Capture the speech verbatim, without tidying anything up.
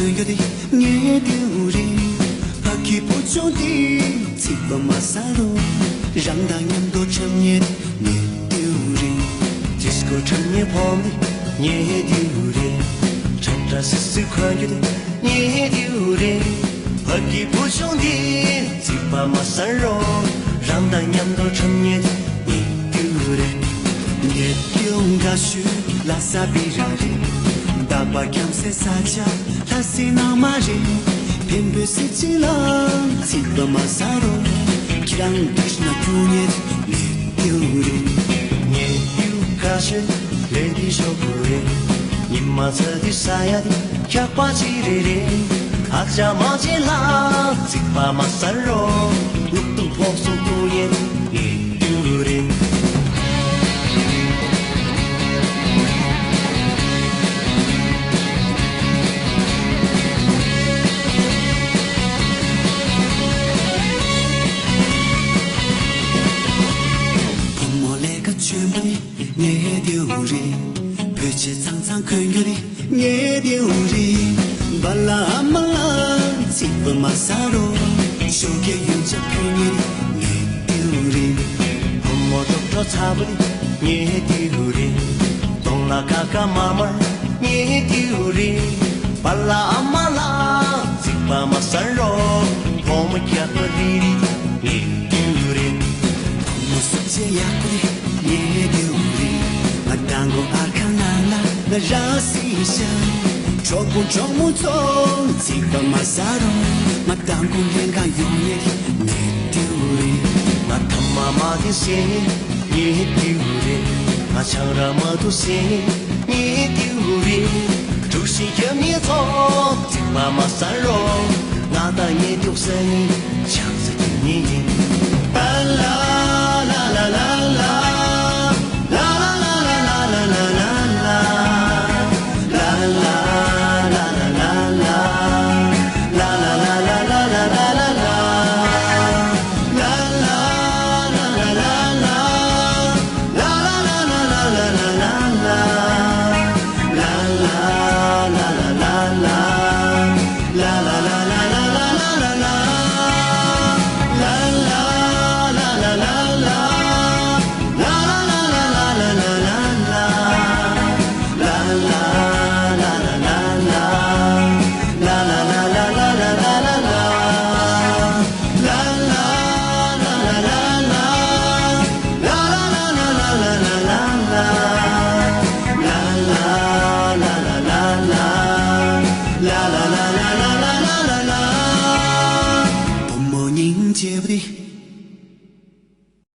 ཡོད་དེ་ངའི་ལྟེའུ་རེད། ཕ་གི་བུ་ཆུང་དེ་ཚིག་པ་མ་ཟ་རོགས། རང་དང་མཉམ་དུ་འཁྲབ་མཁན་ངའི་ལྟེའུ་རེད། ཌི་སི་ཀོ་འཁྲབ་མཁན་བུ་མོ་དེ་ངའི་ལྟེའུ་རེད། ཁྲ་ཁྲ་སིལ་སིལ་གོན་རྒྱུ་དེ་ངའི་ལྟེའུ་རེད། ཕ་གི་བུ་ཆུང་དེ་ཚིག་པ་མ་ཟ་རོགས། རང་དང་མཉམ་དུ་འཁྲབ་མཁན་དེ་ངའི་ལྟེའུ་རེད། ངའི་ལྟེའུ་དགའ་ཤོས་ལ་ས་བི་ར་རེད། རྟག་པར་འཁྱམ་སའི་ས་ཆ་ལྷ་སའི་ནང་མ་རེད། འཕན་པོའི་སེམས་ཅན་ལ་ཚིག་པ་མ་ཟ་རོགས། ཁྱེད་རང་འདྲི་ན་ཁྱོད་ངའི་ལྟེའུ་རེད། ངའི་ལྟེའུ་དགའ་ཤོས་ལེ་དི་ཤོག་བུ་རེད། ཉི་མ་ཚ་དུས་ས་ཡ་དེ་འཁྱག་པ་ཅིག་རེ་རེ། ཨ་ཅག་མ་ཅིག་ལ་ཚིག་པ་མ་ཟ་རོགས། ལུག་དང་ཕོག་སོང་ཏུ་ཡན་ངའི་ལྟེའུ་རེད། བུ་མོ་ལས་ཀ་ཆེན་པོ་ཡིན། ངའི་ལྟེའུ་རེད། བོད་ཆས་ཚང་ཚང་གོན་རྒྱུ་རེད། ངའི་ལྟེའུ་རེད། པཱ་ལགས་ཨ་མ་ལགས་ཚིག་པ་མ་ཟ་རོགས། ཞོགས་ཀས་ཡོན་ཆབ་ཕུལ་མཁན་རེད། ངའི་ལྟེའུ་རེད། བུ་མོ་ཐོབ་གྲོགས་ཚ་པོ་རེད། ངའི་ལྟེའུ་རེད། གདོང་ལ་ཀ་ཀ་དམར་དམར་ངའི་ལྟེའུ་རེད། པཱ་ལགས་ཨ་མ་ལགས་ཚིག་པ་མ་ཟ་རོགས། བུ་མོ་རྒྱགས་པ་རིལ་རིལ་ངའི་ལྟེའུ་རེད། བུ་མོ་གཟུགས་བྱད་ཡག་པོ་རེད། ངའི་ལྟེའུ་རེད། ང་མདང་དགོང་ཨར་ཁང་ནང་ལ་ང་རང་སྲིད་ཤག་གྲོགས་པོ་གྲོགས་མོ་ཚོ་ཚིག་པ་མ་ཟ་རོགས། ང་མདང་དགོང་ལྷན་ཁང་ཡོང་ཡས་ངའི་ལྟེའུ་རེད། ང་ཐ་མག་མ་འཐེན་ཟེར་ངའི་ལྟེའུ་རེད། ང་ཆང་རག་མ་འཐུང་ཟེར་ངའི་ལྟེའུ་རེད། གྲུ་བཞི་རྒྱབ་ནས་ཚོགས་ཚིག་པ་མ་ཟ་རོགས། ང་དང་ངའི་ལྟེའུ་ཟེར་ནི་ཆང་ས་ཀྱི་ཉིན་ཡིན། ལ་ལ་ལ་ལ་ལ།